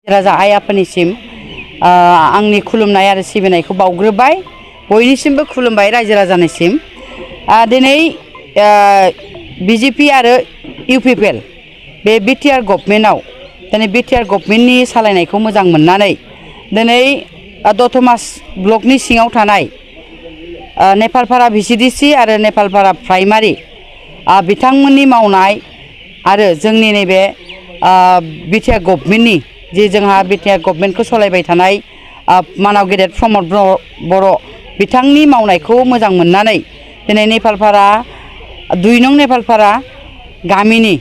राजा आइ आफानिसिम आंनि खुलुमनाय आरो सिबिनायखौ बावग्रोबाय बयनिसिमबो खुलुमबाय रायजो राजानिसिम दिनै बिजेपि आरो इउपिपिएल बे बिटिआर गभर्नमेन्टआव दिनै बिटिआर गभर्नमेन्टनि सालायनायखौ मोजां मोननानै दिनै दतमा ब्लकनि सिङाव थानाय नेपालपारा भिसिडिसि आरो नेपालपारा प्राइमारि बिथांमोननि मावनाय आरो जोंनि नैबे बिटिआर गभर्नमेन्टनि जे जोंहा बिटिआर गभर्नमेन्टखौ सालायबाय थानाय मानाव गेदेर प्रमद बर' बिथांनि मावनायखौ मोजां मोननानै दिनै नेपालपारा 2 नं नेपालपारा गामिनि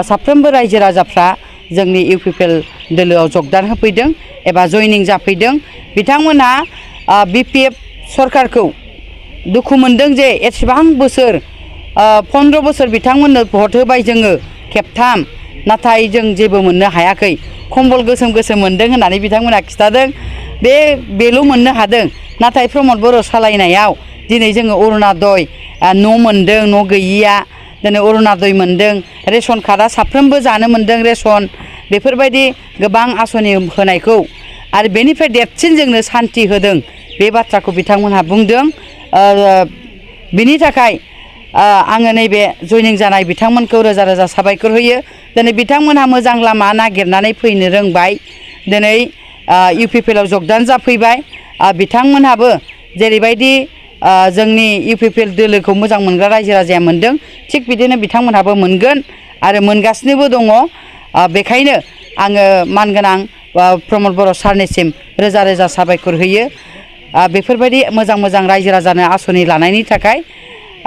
साफ्रोमबो रायजो राजाफ्रा जोंनि इउपिपिएल दोलोआव जगदान होफैदों एबा जयनिं जाफैदों। बिथांमोनहा बिपिएफ सरकारखौ दुखु मोनदों जे एसेबां बोसोर 15 बोसोर बिथांमोननो भट होबाय जोङो खेबथाम नाथाय जों जेबो मोननो हायाखै कम्बल गोसोम गोसोम मोनदों होननानै बिथांमोना खिथादों बेल' मोननो हादों नाथाय प्रमद बर' सालायनायाव दिनै जोङो अरुणोदय न' मोनदों न' गैयिया दिनै अरुणोदय मोनदों रेशन कार्डआ साफ्रोमबो जानो मोनदों रेशन बेफोरबायदि गोबां आसनि होनायखौ आरो बेनिफ्राय देरसिन जोंनो सान्थि होदों बे बाथ्राखौ बिथांमोनहा बुंदों। बिनि थाखाय आङो नैबे जयनिं जानाय बिथांमोनखौ रोजा रोजा साबायखर होयो। दिनै बिथांमोनहा मोजां लामा नागिरनानै फैनो रोंबाय दिनै इउपिपिएलआव जगदान जाफैबाय बिथांमोनहाबो जेरैबायदि जोंनि इउपिपिएल दोलोखौ मोजां मोनग्रा रायजो राजाया मोनदों थिग बिदिनो बिथांमोनहाबो मोनगोन आरो मोनगासिनोबो दङ। बेखायनो आङो मानगोनां प्रमद बर' सारनिसिम रोजा रोजा साबायखर होयो बेफोरबायदि मोजां मोजां रायजो राजानो आसनि लानायनि थाखाय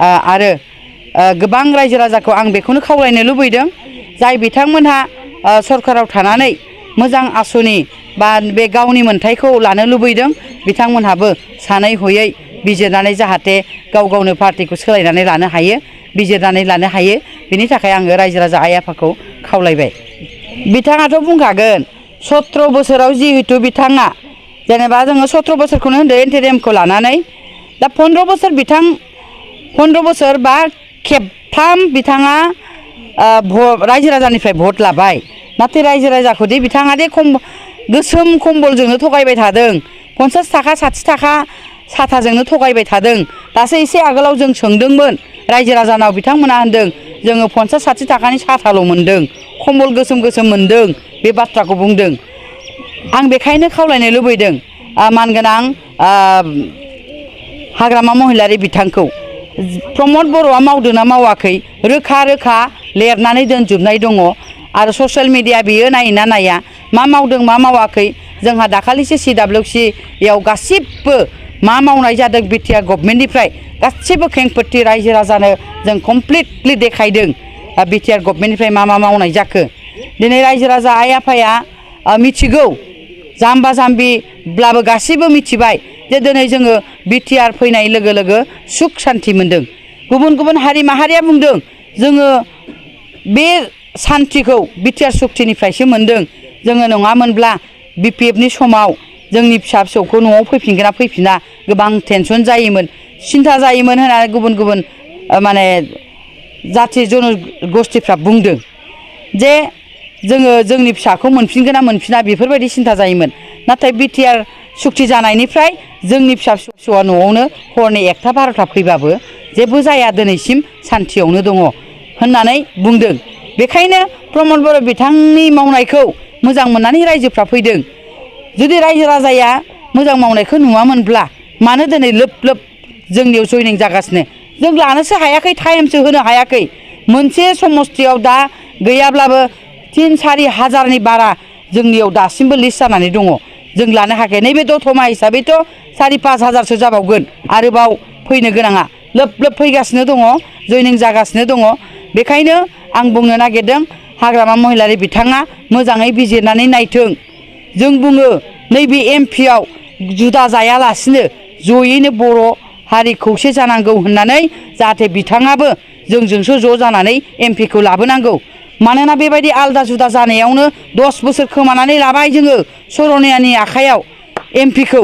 आरो गोबां रायजो राजाखौ आं बेखौनो खावलायनो लुबैदों जाय बिथांमोनहा सरकाराव थानानै मोजां आसनि बा बे गावनि मोन्थायखौ लानो लुबैदों बिथांमोनहाबो सानै हयै बिजिरनानै जाहाथे गाव गावनो पार्टिखौ सोलायनानै लानो हायो बिजिरनानै लानो हायो बिनि थाखाय आङो रायजो राजा आइ आफाखौ खावलायबाय। बिथाङाथ' बुंखागोन 17 बोसोराव जिहेतु बिथाङा जेनेबा जोङो 17 बोसोरखौनो होनदो एनटिएमखौ लानानै दा 15 बोसोर 15 बोसोर बा खेबथाम बिथाङा रायजो राजानिफ्राय भट लाबाय नाथाय रायजो राजाखौदि बिथाङा दे गोसोम कम्बलजोंनो थगायबाय थादों 50 थाखा 60 थाखा साथाजोंनो थगायबाय थादों। दासो एसे आगोलाव जों सोंदोंमोन रायजो राजानाव बिथांमोना होनदों जोङो 50-60 थाखानि साथाल' मोनदों कम्बल गोसोम गोसोम मोनदों बे बाथ्राखौ बुंदों। आं बेखायनो खावलायनो लुबैदों मानगोनां हाग्रामा महिलारि बिथांखौ प्रमद बर'आ मावदोंना मावाखै रोखा रोखा लिरनानै दोनजोबनाय दङ आरो ससियेल मिडिया बियो नायोना नाया मा मावदों मा मावाखै जोंहा दाखालिसो CWCयाव गासिबो मा मावनाय जादों बिटिआर गभर्नमेन्टनिफ्राय गासिबो खेंफोरथि रायजो राजानो जों कमप्लिटलि देखायदों बिटिआर गभर्नमेन्टनिफ्राय मा मावनाय जाखो। दिनै रायजो राजा आइ आफाया मिथिगौ जाम्बा जाम्बिब्लाबो गासिबो मिथिबाय जे दिनै जोङो बिटिआर फैनाय लोगो लोगो सुख सान्थि मोन्दों। गुबुन गुबुन हारि माहारिया बुंदों जोङो बे सान्थिखौ बिटिआर सुक्तिनिफ्रायसो मोन्दों जोङो नङामोनब्ला बिपिएफनि समाव जोंनि फिसा फिसौखौ न'आव फैफिनगोन ना फैफिना गोबां टेनसन जायोमोन सिन्था जायोमोन होननानै गुबुन गुबुन माने जाथि जनगोष्ठीफ्रा बुंदों जे जोङो जोंनि फिसाखौ मोनफिनगोन ना मोनफिना बेफोरबायदि सिन्था जायोमोन नाथाय बिटिआर सुक्ति जानायनिफ्राय जोंनि फिसा फिसौआ न'आवनो हरनि 1टा 12टा फैबाबो जेबो जाया दिनैसिम सान्थियावनो दङ होननानै बुंदों। बेखायनो प्रमद बर' बिथांनि मावनायखौ मोजां मोननानै रायजोफ्रा फैदों। जुदि रायजो राजाया मोजां मावनायखौ नुवामोनब्ला मानो दिनै लोब लोब जोंनियाव जयनिं जागासिनो जों लानोसो हायाखै टाइमसो होनो हायाखै मोनसे समस्थियाव दा गैयाब्लाबो 3-4 हाजारनि बारा जोंनियाव दासिमबो लिस्ट जानानै दङ जों लानो हायाखै। नैबे दतमा हिसाबैथ' 4-5 हाजारसो जाबावगोन आरोबाव फैनो गोनाङा लोब लोब फैगासिनो दङ जयनिं जागासिनो दङ। बेखायनो आं बुंनो नागिरदों हाग्रामा महिलारि बिथाङा मोजाङै बिजिरनानै नायथों। जों बुङो नैबे एमपिआव जुदा जायालासिनो जयैनो बर' हारि खौसे जानांगौ होननानै जाहाथे बिथाङाबो जोंजोंसो ज' जानानै एमपिखौ लाबोनांगौ। मानोना बेबायदि आलदा जुदा जानायावनो 10 बोसोर खोमानानै लाबाय जोङो सरनियानि आखायाव एमपिखौ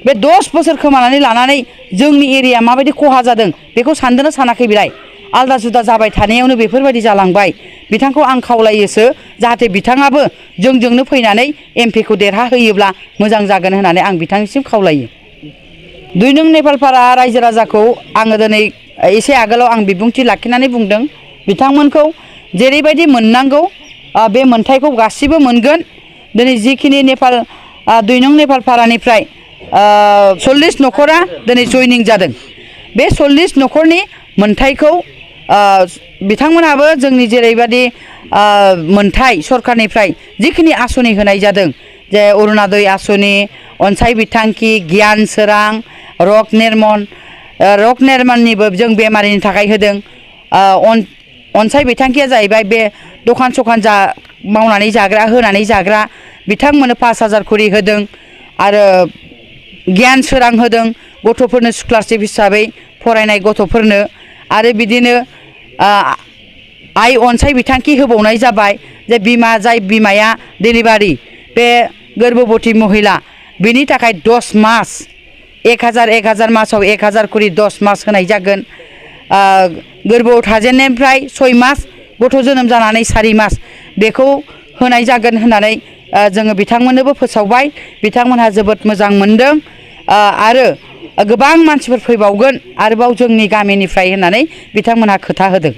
बे 10 बोसोर खोमानानै लानानै जोंनि एरिया माबायदि खहा जादों बेखौ सानदोंना सानाखै बिलाय आलदा जुदा जाबाय थानायावनो बेफोरबायदि जालांबाय बिथांखौ आं खावलायोसो जाहाथे बिथाङाबो जोंजोंनो फैनानै एमपिखौ देरहाहोयोब्ला मोजां जागोन होननानै आं बिथांनिसिम खावलायो 2 नं नेपालपारा रायजो राजाखौ आङो दिनै एसे आगोलाव आं बिबुंथि लाखिनानै बुंदों बिथांमोनखौ जेरैबायदि मोननांगौ बे मोनथायखौ गासिबो मोनगोन दिनै जिखिनि नेपाल 2 नं नेपालपारानिफ्राय 40 न'खरा दिनै जयनिं जादों बे 40 न'खरनि मोनथायखौ बिथांमोनहाबो जोंनि जेरैबायदि मोनथाय सरखारनिफ्राय जिखिनि आसनि होनाय जादों जे अरुणोदय आसनि अनसाय बिथांखि गियान सोरां रक निर्मननिबो जों बेमारिनि थाखाय होदों अनसाय बिथांखिया जाहैबाय बे दखान सखान मावनानै जाग्रा होनानै जाग्रा बिथांमोननो 5000 खरि होदों आरो गियान सोरां होदों गथ'फोरनो स्कलारशिप हिसाबै फरायनाय गथ'फोरनो आरो बिदिनो आइ अनसाय बिथांखि होबावनाय जाबाय जे जाय बिमाया डेलिभारि बे गर्भबती महिला बेनि थाखाय 10 मास 1000 मासाव 1000 खरि 10 मास होनाय जागोन गोरबोआव थाजेननायनिफ्राय 6 मास गथ' जोनोम जानानै 4 मास बेखौ होनाय जागोन होननानै जोङो बिथांमोननोबो फोसावबाय बिथांमोनहा जोबोद मोजां मोनदों आरो गोबां मानसिफोर फैबावगोन आरोबाव जोंनि गामिनिफ्राय होननानै बिथांमोनहा खोथा होदों।